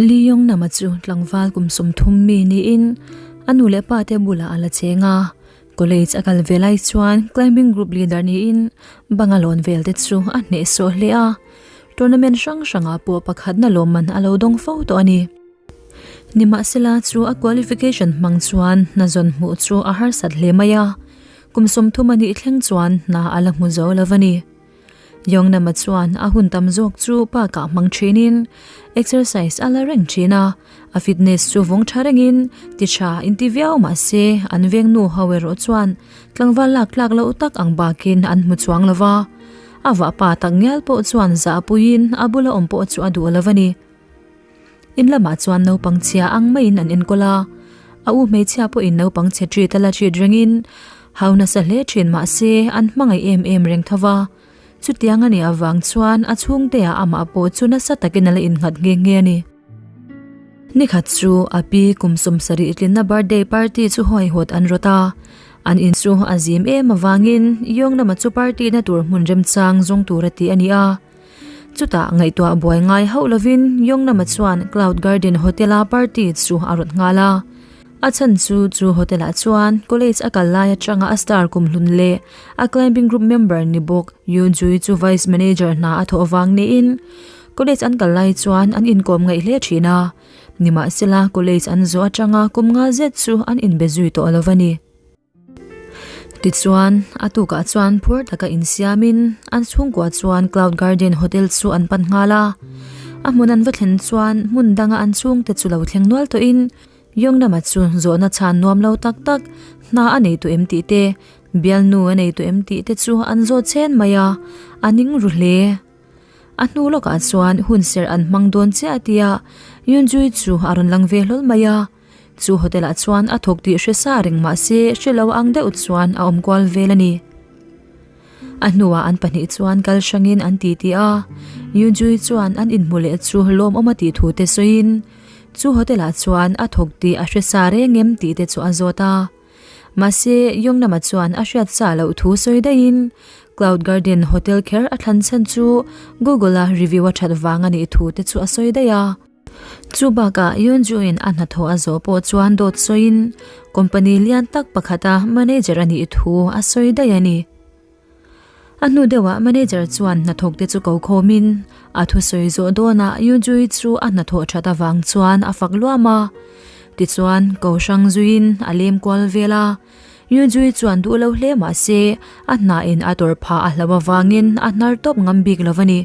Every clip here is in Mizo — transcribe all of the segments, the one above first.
Lee Yong Nam-a chu tlangval kum 30 mi niin a nu leh pa te bulah a la cheng a. College a kal ve lai chuan climbing group leader niin banga lawn vel te chu a hnehsawh hle a. Tournament hrang hrangah pawh pakhatna lawmman a lo dawng fo tawh a ni. Nimahsela chu a qualification hmang chuan hna zawn hmuh chu a harsat hle mai a, kum 30 a nih thleng chuan hna a la hmu zo lo a ni. Yongnam-a chuan a hun tam zawk chu park-ah hmang thinin exercise a la reng thin a, a fitness chu vawng tha rengin ti tha inti viau mah se an veng nu ho erawh chuan tlangval lak tlak loh tak ang bakin an hmu chuang lo va, a vahpa tak ngial pawh chuan zahpuiin a bula awm pawh chu a duh lo a ni. In lamah chuan naupang chhia ang maiin an enkawl a, a u hmeichhia pawhin naupang chhe treat a la treat rengin hau nasa hle thin mah se an hmangaih em em reng tho va. Chutiang a nih avang chuan a chhungte ah amah pawh chu nasa takin a la innghat nghe nghe a ni. Nikhat chu a pi kum 70 tlinna birthday party chu huaihawt an rawt a, an in chu a zim em avangin Yawng lama chu party na tur hmun remchang zawng tur a ti a ni a. Chutah ngaihtuah buai ngai hauh lovin Yongnam-a chuan Cloud Garden Hotel-a party chu a rawn nghal a. A chhan chu chu hotel-ah chuan college a kal lai atanga a star kumhlun leh a climbing group member ni bawk Yu Jui chu vice manager hna a thawh vang niin college an kal lai chuan an inkawm ngaih hle thin a. Nimahsela college an zawh atanga kum nga zet chu an inbe zui tawh lo va ni. Tichuan, a tukah chuan phur taka insiamin an chhungkua chuan Cloud Garden Hotel chu an pan nghal a. A hmun an va thlen chuan hmun danga an chhungte chu lo thleng nual tawhin Yongnam-a chu zawhna chhan nuam lo tak tak, hna a nei tawh em tih te, bialnu a nei tawh em tih te chu an zawt chen mai a, a ning ru hle. A hnu lawkah chuan hunserh an hmang dawn chiah tia Yunjui chu a rawn lang ve hlawl mai a. Chu hotel ah chuan a thawk tih hre sa reng mah se hre lo ang deuh chuan a awm kual vel a ni. A hnuah an pahnih chuan kal hrangin an ti ti a, Yunjui chuan an inhmu leh chu lawmawm a tih thu te sawiin chu hotel ah chuan a thawk tih a hre sa reng em tih te chu a zawt a. Mahse Yongnam-a chuan a hriat sa loh thu sawi daihin Cloud Garden Hotel kher a thlan chhan chu Google-a review a that vang a nih thu te chu a sawi daih a. Chu bakah Yunju-in a hnathawh a zawh pawh chuan dawt sawiin company lian tak pakhata manager a nih thu a sawi daih a ni. A hnu deuhah manager chuan hnathawkte chu ko khawmin a thusawi zawh dawnah Yunju-i chu a hnathawh that avang chuan a fak luam a. Tichuan ko hrang zuiin a lem kual vel a. Yunju-i chuan duh lo hle mah se a hnain a tawrh phah a hlauh avangin a hnar tawp ngam bik lo a ni.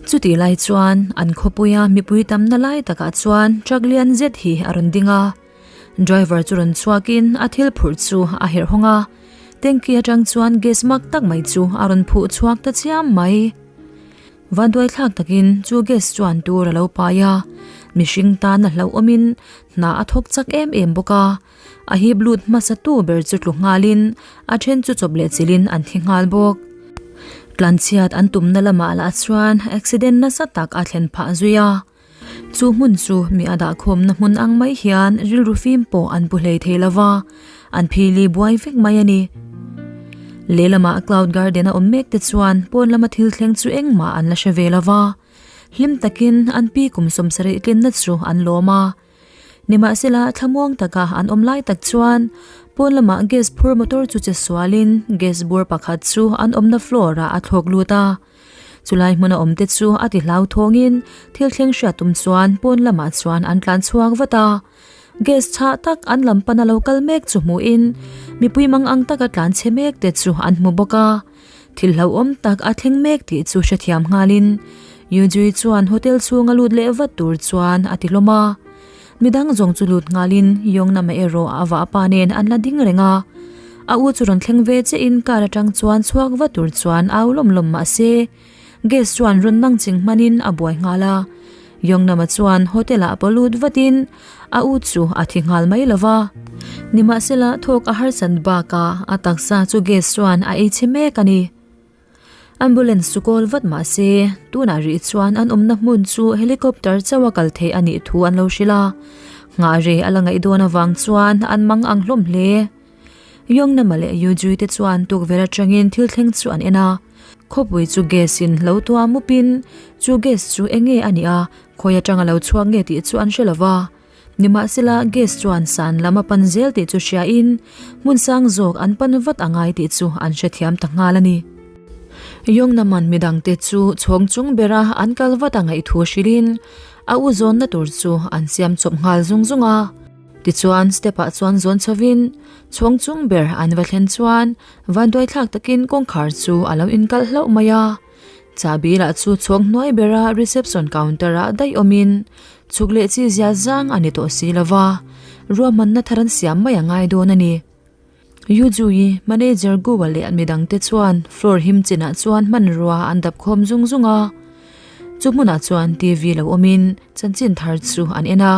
Chutih lai chuan an khawpuia mipui tamna lai takah chuan truck lian zet hi a rawn ding a. Driver chu rawn chhuakin a thil phurh chu a herh hawng a, tanky atang chuan gas mak tak mai chu a rawn phuh chhuak ta chiam mai. Vanduai thlak takin chu gas chuan tur a lo pai a, mihring tan a hlauhawmin hna a thawk chak em em bawk a. A hip lut hmasa tu ber chu tlu nghalin a then chu chawp leh chilhin an thi nghal bawk. Tlanchhiat an tumna lamah lah chuan accident nasa tak a thlen phah zui a. Chu hmun chu mi a dahkhawmna hmun ang mai hian rilru fim pawh an pu hlei thei lova, an phili buai vek mai a ni. Lehlamah Cloud Garden a awm mek te chuan pawn lama thil thleng chu engmah an la hre ve lova, hlim takin an pi kum 70 tlinna chu an lawm a. Nimahsela, thlamuang taka an awm lai tak chuan pawn lamah gas phur motor chu che sualin gas bur pakhat chu an awmna floor ah a thlawk lut a. Chulai hmuna awmte chu a ti hlauthawngin thil thleng hriat tum chuan pawn lamah chuan an tlan chhuak vat a. Gas chhah tak an lam pana lo kal mek chu hmuhin mipui mang ang taka tlan chhe mek te chu an hmu bawk a. Thil hlauhawm tak a thleng mek tih chu hrethiam nghalin Yujui chuan hotel chhunga lut leh vat tur chuan a ti hlawm a. Midang zawng chu lut nghalin Yongnam-a erawh a vahpa nen an la ding reng a. A u chu rawn thleng ve chiahin car atang chuan chhuak vat tur chuan au lawm lawm mah se gas chuan rawn nang ching hmanin a buai nghal a. Yongnam-a chuan hotel-ah pawh lut vatin a u chu a thi nghal mai lo va. Nimahsela thawk a harsat bakah a taksa chu gas chuan a ei chhe mek a ni. Ambulance chu kawl vat mah se tunah rih chuan an awmna hmun chu helicopter chauh a kal theih a nih thu an lo hrilh a. Nghah rei a la ngaih dawn avang chuan an mang ang hlawm hle. Yongnam-a leh Yujui te chuan tukverh atangin thil thleng chu an en a. Khawpui chu gas in lo tuam up in chu gas chu enge a nih a, khawi atang a lo chhuak nge tih chu an hre lo va. Nimahsela gas chuan san lam a pan zel tih chu hria in hmun sang zawk an pan vat a ngai tih chu an hrethiam ta nghal a ni. Yongnam-a'n midangte chu chhawng chung bera an kal vat a ngaih thu hrilhin a u zawnna tur chu an siam chawp nghal zung zung a. Tichuan step-ah chuan zawn chhovin chhawng chung ber an va thlen chuan vanduai thlak takin kawngkhar chu a lo inkalh hlauh mai a. Chahbi lah chu chhawng hnuai bera reception counter-ah daih awmin chhuk leh chi zia zang a ni tawh si lova, ruahmanna thar an siam mai a ngai dawn a ni. Yu Zui, manager Guwa leh midangte chuan floor him chinah chuan hmanrua an dap khawm zung zung a. Chu hmunah chuan TV lo awmin chanchin thar chu an en a.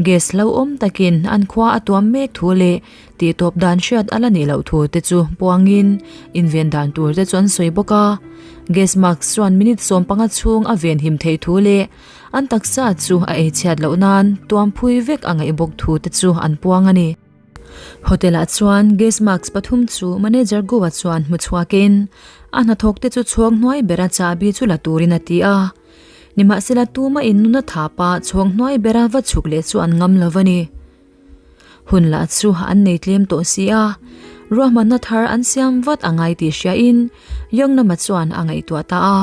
Gas hlauhawm takin an khua a tuam mek thu leh tihtawp dan hriat a la nih loh thu te chu puangin inven dan tur te chu an sawi bawk a. Gas mask chuan minute 15 chhung a venhim theih thu leh an taksa chu a eichhiat loh nan tuam phui vek a ngaih bawk thu te chu an puang a ni. Hotel ah chuan gas mask pathum chu manager Goa chuan hmu chhuakin a hnathawk te chu chhawng hnuai bera chahbi chu la turin a ti a. Nimahsela tuma in nuna thapa chhawng hnuai bera va chhuk leh chu an ngam lo a ni. Hun lah chu an nei tlem tawh si a, ruahmanna thar an siam vat a ngai tih hriain Yongnama chuan a ngaihtuah ta a.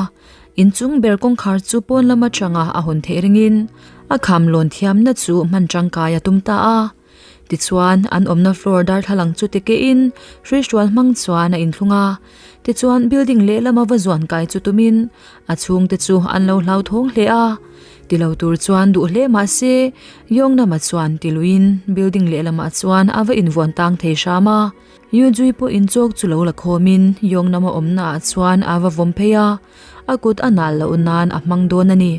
Inchung ber kawngkhar chu pawn lam atanga a hawn theih ringin a kham lawn thiamna chu hman tangkai a tum ta a. Tichuan, an awmna floor darthlalang chu tikein hruihrual hmang chuan a inthlung a. Tichuan, building lehlama va zuan kai chu tumin a chhungte chu an lo hlauthawng hle a. Ti lo tur chuan duh hle mah se, Yongnama chuan ti luiin building lehlamah chuan a va invuan tang thei hram a. Yujui pawh inchawk chu lo la khawmin Yongnama awmnaah chuan a va vawm phei a, a kut a nal loh nan a hmang dawn a ni.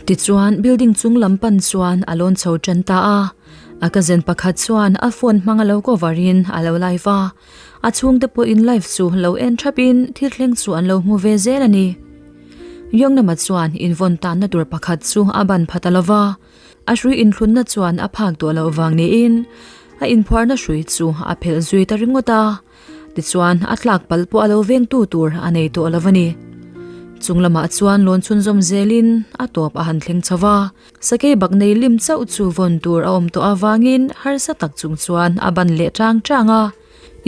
Tichuan, building chung lam pan chuan a lawn chho tan ta a. A cousin pakhat chuan a phone hmang a lo cover in a lo live a. A chhungte pawhin live chu lo en thap in thil thleng chu an lo hmu ve zel a ni. Yongnama chuan invawn tanna tur pakhat chu a ban pha ta lova. A hrui inthlunna chuan a phak tawh loh vang niin a inphuarna hrui chu a phelh zui ta ringawt a. Tichuan, a tlak palh pawh a lo vengtu tur a nei tawh lo a ni. Chung lamah chuan lawn chhunzawm zelin a tawp a han thleng chho va, sakei bak nei lim chauh chu vawn tur a awm tawh avangin harsa tak chung chuan a ban leh tang tang a.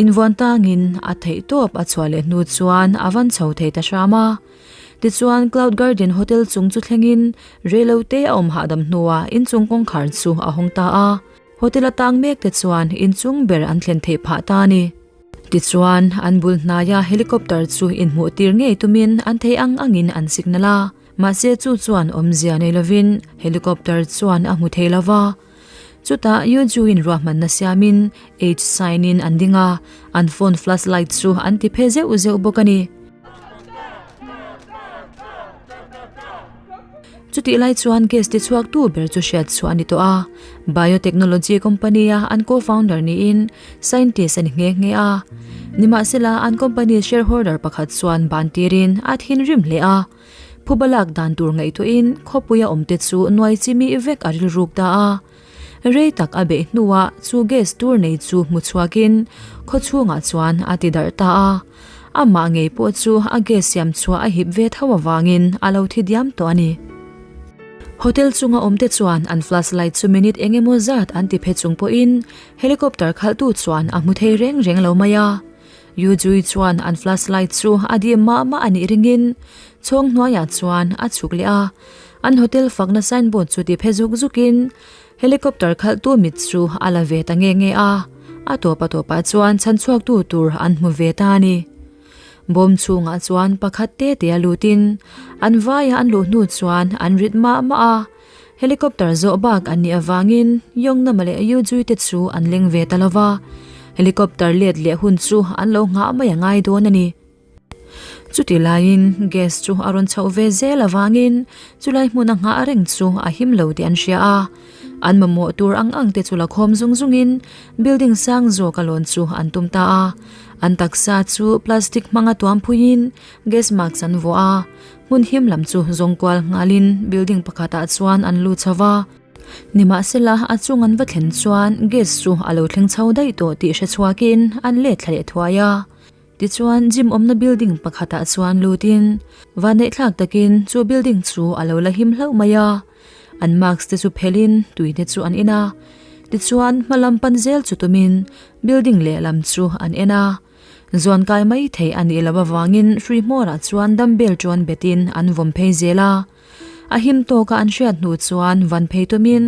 Invuan tangin a theih tawp a chhuah leh hnu chuan a van chho thei ta hram a. Tichuan, Cloud Garden Hotel chung chu thlengin reilote a awm hahdam hnuah inchung kawngkhar chu a hawng ta a. Hotel a tang mek te chuan inchung ber an thlen theih phah ta a ni. Tichuan, an bul hnaia helicopter chu inhmuh tir ngei tumin an thei ang angin an signal a, mahse chu chuan awmzia nei lovin helicopter chuan a hmu thei lo va. Chutah Yuju-in ruahmanna siamin H sign-in an ding a, an phone flashlight chu an ti phe zeuh zeuh bawk a ni. Chutih lai chuan gas ti chhuaktu ber chu hriat chhuah a ni tawh a, biotechnology company a an co-founder niin scientist a ni nghe nghe a. Nimahsela an company shareholder pakhat chuan ban tirin a thinrim hle a, phuba lak dan tur ngaihtuahin khawpuia awmte chu nuai chimi vek a rilruk ta a. Rei tak a beih hnuah chu gas tur nei chu hmu chhuakin khaw chhungah chuan a ti darh ta a. Amah ngei pawh chu a gas siam chhuah a hip ve tho avangin a lo thi diam tawh a ni. Hotel chunga awmte chuan an flashlight chu minute eng emaw zat an ti phe chung pawhin helicopter khalhtu chuan a hmu thei reng reng lo mai a. Yu Jui chuan an flashlight chu a dim mah mah a nih ringin chhawng hnuaiah chuan a chhuk leh a. An hotel fakna signboard chu ti phe zuk zukin helicopter khalhtu mit chu a la ve ta nge nge a, a tawp a tawpah chuan chhanchhuaktu tur an hmu ve ta a ni. Bawm chhungah chuan pakhat te te a lutin an vaia an luh hnu chuan an rit mah mah a, helicopter zawh bak an nih avangin Yongnama leh Yujui te chu an leng ve ta lo va, helicopter let leh hun chu an lo nghah mai a ngai dawn a ni. Chuti laiin gas chu a rawn chhoh ve zel avangin chulai hmuna nghah reng chu a him lo tih an hria a. An mamawh tur ang ang te chu la khawm zung zungin building sang zawk a lawn chu an tum ta a. An taksa chu plastic hmanga tuam phuiin gas mask an vuah a. Hmun him lam chu zawng kual nghalin building pakhatah chuan an lut chho va. Nimahsela a chung an va thlen chuan gas chu a lo thleng chho daih tawh tih hre chhuakin an let thla leh thuai a. Tichuan gym awmna building pakhatah chuan lutin vanneihthlak takin chu building chu a lo la him hlauh mai a. An mask te chu phelhin tui te chu an in a. Tichuan hma lam pan zel chu tumin building lehlam chu an en a. Zuan kai mai thei a nih loh avangin hrui hmawrah chuan dumbbell ṭawn betin an vawm phei zel a. A him tawka an hriat hnu chuan van phei tumin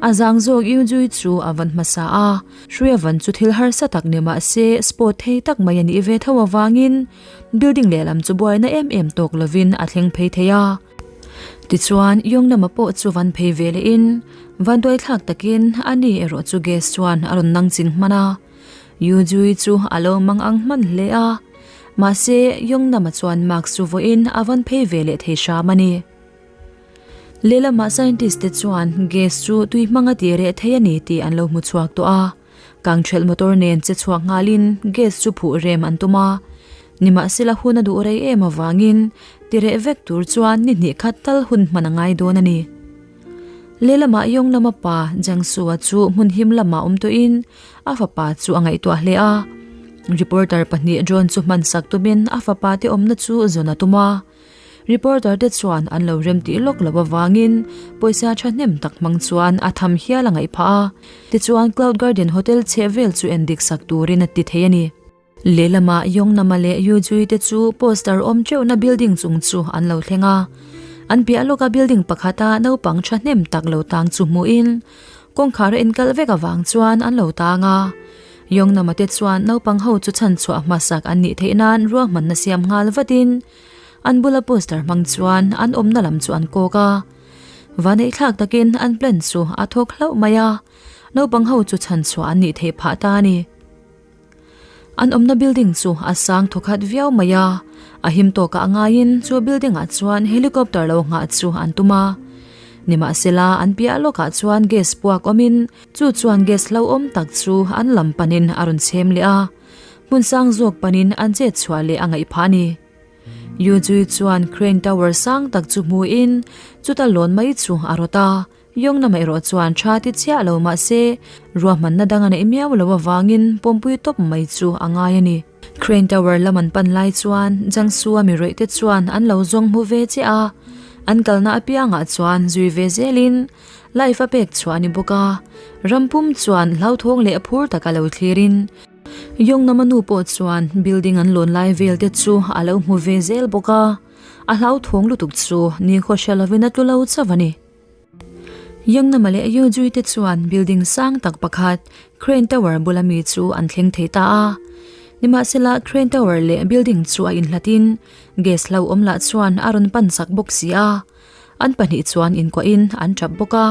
a zang zawk Yujui chu a van hmasa a. Hrui a van chu thil harsa tak ni mah se sport thei tak mai a nih ve tho avangin building lehlam chu buaina em em tawk lovin a thleng phei thei a. Tichuan Yongnama pawh chu van phei ve lehin vanduaithlak takin a ni erawh chu gas chuan a rawn nang ching hman a. Yujui chu a lo mang ang hman hle a. Mahse, Yongnama chuan mask chu vawiin a van phei ve leh thei hram a ni. Lehlamah scientist te chuan gas chu tui hmanga tih reh thei a ni tih an lo hmu chhuak tawh a. Kangthelh motor nen che chhuak nghalin gas chu phuh rem an tum a. Nimahsela hun a duh rei em avangin ti reh vek tur chuan ni hnih khat tal hun hman a ngai dawn a ni. Lehlamah Yongnama pa Jiangsu-a chu hmun him lamah awm tawhin A fapa chu a ngaihtuah hle a. Reporter pahnih drone chu hman sak tumin a fapa te awmna chu zawn a tum a. Reporter te chuan an lo rem tih lawk loh avangin pawisa thahnem tak hmang chuan a tham hial a ngaih phah a. Tichuan Cloud Garden Hotel chheh vel chu endik sak turin a ti thei a ni. Lehlamah Yongnama leh Yujui te chu poster awm teuhna building chung chu an lo thleng a. An piah lawka building pakhata naupang thahnem tak lo tang chu hmuhin Kawngkhar a inkalh vek avang chuan an lo tang a. Yongnama te chuan naupang ho chu chhan chhuah hmasak an nih theih nan ruahmanna siam nghal vatin an bula poster hmang chuan an awmna lam chu an kawk a. Vaneihthlak takin an plan chu a thawk hlauh mai a, naupang ho chu chhan chhuah an nih theih phah ta a ni. An awmna building chu a sang thawkhat viau mai a, a him tawkah a ngaiin chu building ah chuan helicopter lo nghah chu an tum a. Nimahsela an piah lawkah chuan gas puak awmin chu chuan gas hlauhawm tak chu an lam panin a rawn chhem leh a, hmun sang zawk panin an chet chhuah leh a ngaih phah a ni. Yu Jui chuan crane tower sang tak chu hmuin chuta lawn mai chu a rawt a. Yongnam erawh chuan tha ti chiah lo mah se, ruahmanna dang a neih miau lo avangin pawmpui tawp mai chu a ngai a ni. Crane Tower lam an pan lai chuan Jiangsu-a mi rawih te chuan an lo zawng hmu ve chiah a, an kalna apiangah chuan zui ve zelin life a pek chhuah a ni bawk a, ram pum chuan hlauthawng leh phur taka lo thlirin Yongnam-a nu pawh chuan building an lawn lai vel te chu a lo hmu ve zel bawk a, a hlauthawng lutuk chu nikhua hria lovin a tlu lo chauh a ni. Yangnama leh Yujui te chuan building sang tak pakhat Crane Tower bula mi chu an thleng thei ta a. Nimahsela Crane Tower leh building chu a inhlatin gas hlauhawm lah chuan a rawn pan chak bawk si a. An pahnih chuan inkuahin an tap bawk a,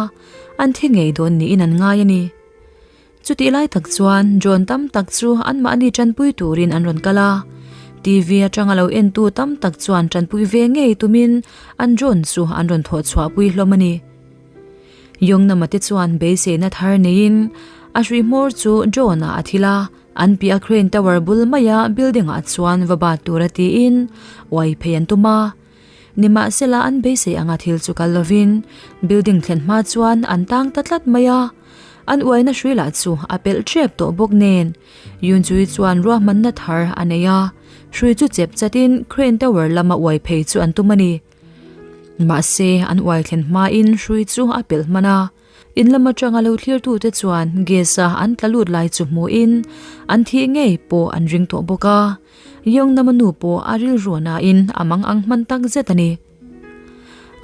an thi ngei dawn niin an ngai a ni. Chutih lai tak chuan drone tam tak chu anmahni tanpui turin an rawn kal a. TV atanga lo entu tam tak chuan tanpui ve ngei tumin an drone chu an rawn thawh chhuahpui hlawm a ni. Yongnama te chuan beiseina thar neiin a hrui hmawr chu drone ah a thil a, an piah crane tower bul maia building ah chuan va bat tura tiin uai phei an tum a. Nimahsela an beisei anga thil chu kal lovin building thlen hma chuan an tang ta tlat mai a, an uaina hrui lah chu a pelh tep tawh bawk nen Yunjui chuan ruahmanna thar a nei a, hrui chu chep chatin crane tower lama uai phei chu an tum a ni. Mahse an uai thlen hmain hrui chu a pelh hman a, in lam atanga lo thlirtute chuan gas a an tla lut lai chu hmuhin an thih ngei pawh an ring tawh bawk a. Yongnama nu pawh a rilru nain a mang ang hman tak zet a ni.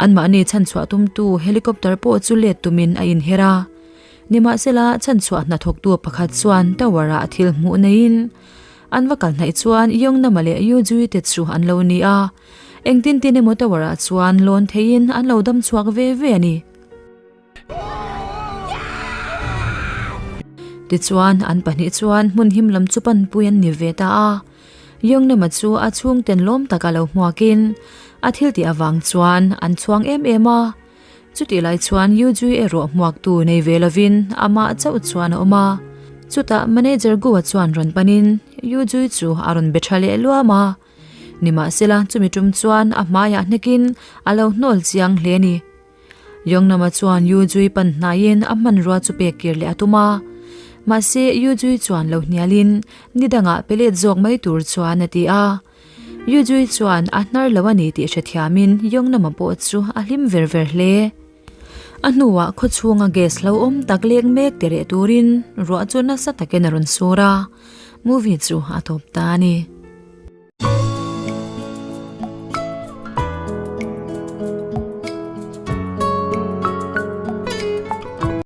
Anmahni chhanchhuah tumtu helicopter pawh chu let tumin a inher a. Nimahsela chhanchhuah hnathawktu pakhat chuan tower-ah thil hmuh neiin an va kal hnaih chuan Yongnama leh Yujui te chu an lo ni a. Engtin tin emaw tower-ah chuan lawn theiin an lo dam chhuak ve ve a ni. Tichuan, an pahnih chuan hmun him lam chu panpui an ni ve ta a. Yongnema chu a chhungten lawm taka lo hmuakin a thil tih avang chuan an chhuang em em a. Chutih lai chuan Yujui erawh hmuaktu nei ve lovin amah chauh chuan a awm a. Chutah manager Gua chuan rawn panin Yujui chu a rawn be tha leh luam a. Nimahsela chumi tum chuan a hmaiah hnekin a lo hnawl chiang hle a ni. Yongnama chuan Yu Jui pan hnaiin a hmanrua chu pek kir leh a tum a. Mahse, Yujui chuan lo hnialin ni dangah pe let zawk mai tur chuan a ti a. Yujui chuan a hnar lo a ni tih hrethiamin Yongnama pawh chu a hlim ver ver hle. A hnuah khaw chhunga gas hlauhawm tak lek mek ti reh turin ruah chu nasa takin a rawn sur a, movie chu a tawp ta a ni.